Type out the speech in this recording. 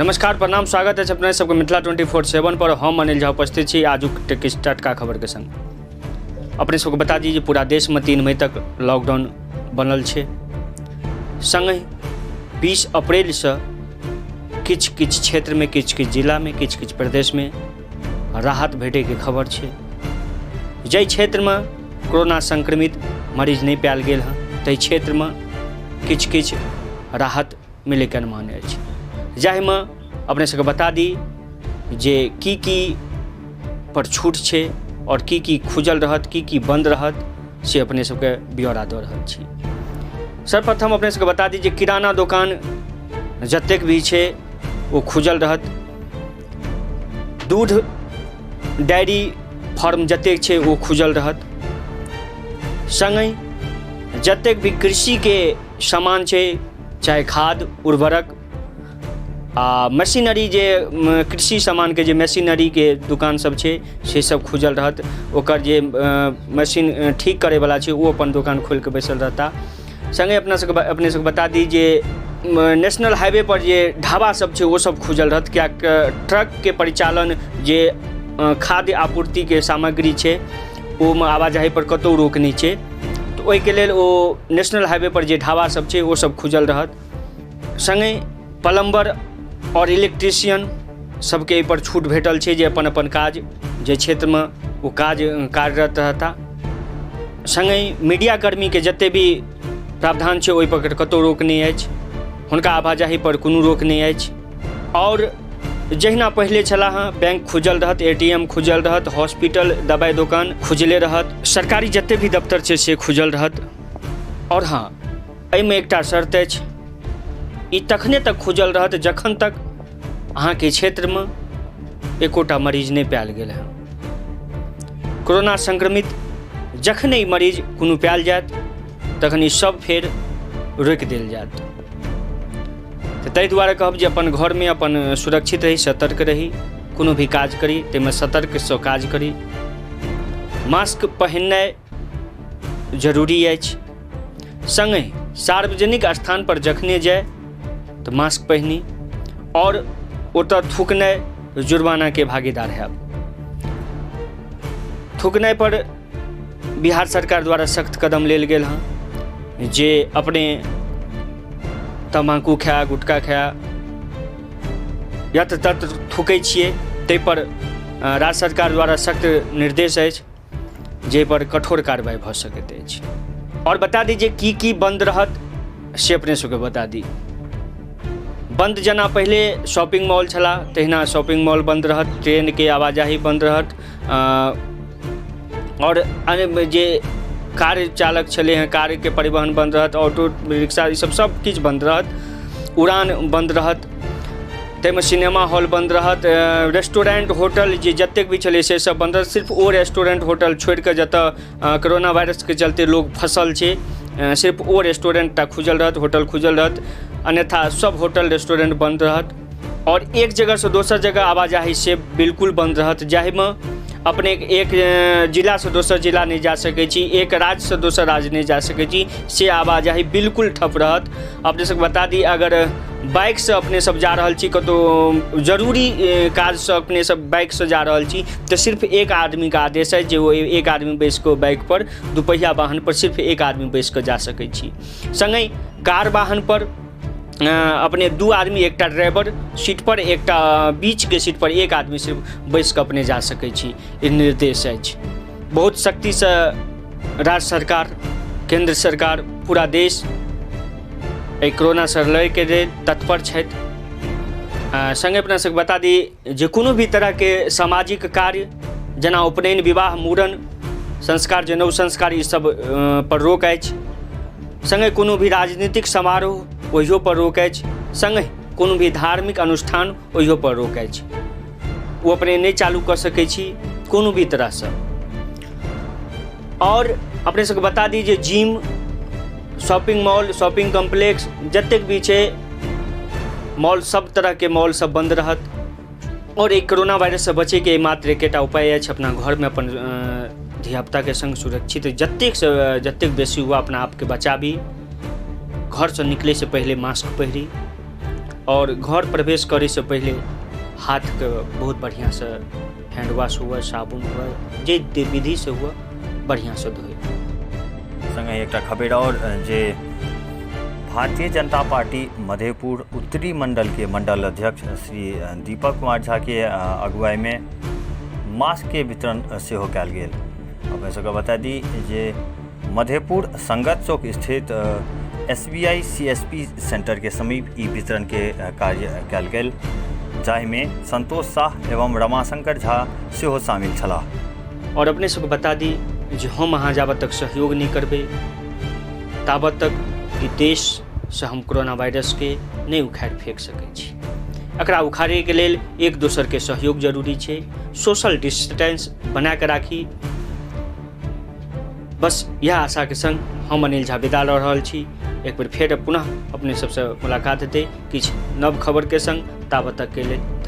नमस्कार, प्रणाम, स्वागत अछि अपने सबके मिथिला 24/7 पर। हम अनिल झा उपस्थित छी आजुक किछु टटका खबरके संग। अपने सबके बता दी जे पूरा देशमे 3 मई तक लॉकडाउन बनल छै। संगहि 20 अप्रैलसँ किछु किछु क्षेत्रमे, किछु किछु जिलामे, किछु किछु प्रदेशमे राहत भेटैके खबर छै। जाहि क्षेत्रमे कोरोना संक्रमित मरीज नहि पायल गेल हँ ताहि क्षेत्रमे किछु किछु राहत मिलैके अनुमान अछि। जाहिमे अपने सबके बता दी जे की की पर छूट छै आओर की की खुजल रहत, की की बंद रहत, से अपने सबके ब्यौरा दऽ रहल छी। सर्वप्रथम अपने सबके बता दी जे किराना दोकान जतेक भी छै ओ खुजल रहत। दूध डायरी फार्म जतेक छै ओ खुजल रहत। सङ्गहि जतेक भी कृषिके सामान छै, चाहे खाद, उर्वरक आ मशीनरी, जे कृषि सामानके जे मशीनरीके दोकान सब छै से सब खुजल रहत। ओकर जे मशीन ठीक करैवला छै ओ अपन दोकान खोलिके बैसल रहता। सङ्गे अपने सबके बता दी जे नेशनल हाईवे पर जे ढाबा सब छै ओ सब खुजल रहत, किएक ट्रकके परिचालन जे खाद्य आपूर्तिके सामग्री छै ओहिमे आवाजाही पर कतहु रोक नहि छै, तऽ ओहिके लेल ओ नेशनल हाईवे पर जे ढाबा सब छै ओ सब खुजल रहत। सङ्गहि प्लम्बर आओर इलेक्ट्रिशियन सबके एहिपर छूट भेटल छै जे अपन अपन काज जे क्षेत्रमे ओ काज कार्यरत रहता। सङ्गहि मीडियाकर्मीके जतेक भी प्रावधान छै ओहिपर कतहु रोक नहि अछि, हुनका आवाजाहीपर कोनो रोक नहि अछि। आओर जहिना पहिले छलाह हँ, बैंक खुजल रहत, ATM खुजल रहत, हॉस्पिटल, दबाइ दोकान खुजले रहत, सरकारी जतेक भी दफ्तर छै से खुजल रहत। आओर हँ, एहिमे एकटा शर्त अछि, ई तखने तक खुजल रहत जखन तक अहाँके क्षेत्रमे एकोटा मरीज नहि पायल गेल हँ। कोरोना संक्रमित जखने ई मरीज कोनो पायल जायत तखन ई सब फेर रोकि देल जायत। तऽ ताहि दुआरे कहब जे अपन घरमे अपन सुरक्षित रही, सतर्क रही, कोनो भी काज करी ताहिमे सतर्कसँ काज करी। मास्क पहिरनाइ जरूरी अछि। सङ्गहि सार्वजनिक स्थानपर जखने जाइ तऽ मास्क पहिनी आओर ओतऽ थूकनाइ जुर्मानाके भागीदार हैब। थूकनाइ पर बिहार सरकार द्वारा सख्त कदम लेल गेल हँ जे अपने तम्बाकू खाए, गुटखा खाए, यत्र तत्र थूकै छियै, ताहिपर राज्य सरकार द्वारा सख्त निर्देश अछि जाहिपर कठोर कार्रवाइ भऽ सकैत अछि। आओर बता दी जे की की बन्द रहत से अपने सबके बता दी। बन्द जेना पहिले शॉपिंग मॉल छलाह तहिना शॉपिंग मॉल बन्द रहत, ट्रेनके आवाजाही बन्द रहत, आओर अन्य जे कार चालक छलै हँ कारके परिवहन बन्द रहत, ऑटो रिक्शा ई सब सब किछु बन्द रहत, उड़ान बन्द रहत, ताहिमे सिनेमा हॉल बन्द रहत, रेस्टोरेन्ट होटल जे जतेक भी छलै से सब बन्द रहत। सिर्फ ओ रेस्टोरेन्ट होटल छोड़िकऽ जतऽ कोरोना वायरसके चलते लोक फँसल छै सिर्फ ओ रेस्टोरेन्ट टा खुजल रहत, होटल खुजल रहत, अन्यथा सब होटल रेस्टोरेन्ट बन्द रहत। आओर एक जगहसँ दोसर जगह आवाजाही से बिल्कुल बन्द रहत, जाहिमे अपने एक जिलासँ दोसर जिला नहि जा सकै छी, एक राज्यसँ दोसर राज्य नहि जा सकै छी, से आवाजाही बिल्कुल ठप रहत। अपने सबके बता दी अगर बाइकसँ अपने सब जा रहल छी कतहु जरूरी काजसँ अपने सब बाइकसँ जा रहल छी तऽ सिर्फ एक आदमीके आदेश अछि जे ओ एक आदमी बैसि कऽ बाइकपर दुपहिया वाहनपर सिर्फ एक आदमी बैसि कऽ जा सकै छी। सङ्गहि कार वाहनपर अपने 2 आदमी, एकटा ड्राइवर सीटपर, एकटा बीचके सीटपर एक आदमी सिर्फ बैसि कऽ अपने जा सकै छी, ई निर्देश अछि। बहुत सख्तीसँ राज्य सरकार, केन्द्र सरकार, पूरा देश एहि कोरोनासँ लड़ैके लेल तत्पर छथि। सङ्गे अपना सबके बता दी जे कोनो भी तरहके सामाजिक कार्य जेना उपनयन, विवाह, मूड़न संस्कार, जनेऊ संस्कार, ई सब पर रोक अछि। सङ्गे कोनो भी राजनीतिक समारोह ओहियो पर रोक अछि। सङ्गहि कोनो भी धार्मिक अनुष्ठान ओहियो पर रोक अछि, ओ अपने नहि चालू कऽ सकै छी कोनो भी तरहसँ। आओर अपने सबके बता दी जे gym, shopping mall, shopping complex जतेक भी छै मॉल, सब तरहके मॉल सब बन्द रहत। आओर ई कोरोना वायरससँ बचैके मात्र एकेटा उपाय अछि, अपना घरमे अपन धियापुताके सङ्ग सुरक्षित जतेकसँ जतेक बेसी हुए अपना आपके बचाबी। घरसँ निकलैसँ पहिले मास्क पहिरी आओर घर प्रवेश करैसँ पहिले हाथके बहुत बढ़िआँसँ हैंड वॉश हुए, साबुन हुए, जे विधिसँ हुए बढ़िआँसँ धोइ। संगहि एकटा खबरि आओर जे भारतीय जनता पार्टी मधेपुर उत्तरी मंडल के मंडल अध्यक्ष श्री दीपक कुमार झा के अगुवाई में मास्क के वितरण सेहो कयल गेल। अपने सबके बता दी जे मधेपुर संगत चौक स्थित एसबीआई सीएसपी सेंटर के समीप ई वितरण के कार्य कयल गेल, जाहिमे संतोष साह एवं रमाशंकर झा सेहो शामिल छलाह। और अपने सबके बता दी जे हम अहाँ जाबत तक सहयोग नहि करबै ताबत तक ई देशसँ हम कोरोना वायरसके नहि उखाड़ि फेक सकै छी। एकरा उखाड़ैके लेल एक दोसरके सहयोग जरूरी छै। सोशल डिस्टेंस बना कऽ राखी। बस इएह आशाके संग हम अनिल झा विदा लऽ रहल छी। एक बेर फेर पुनः अपने सबसँ मुलाकात हेतै किछु नव खबरके संग। ताबत तकके लेल धन्यवाद।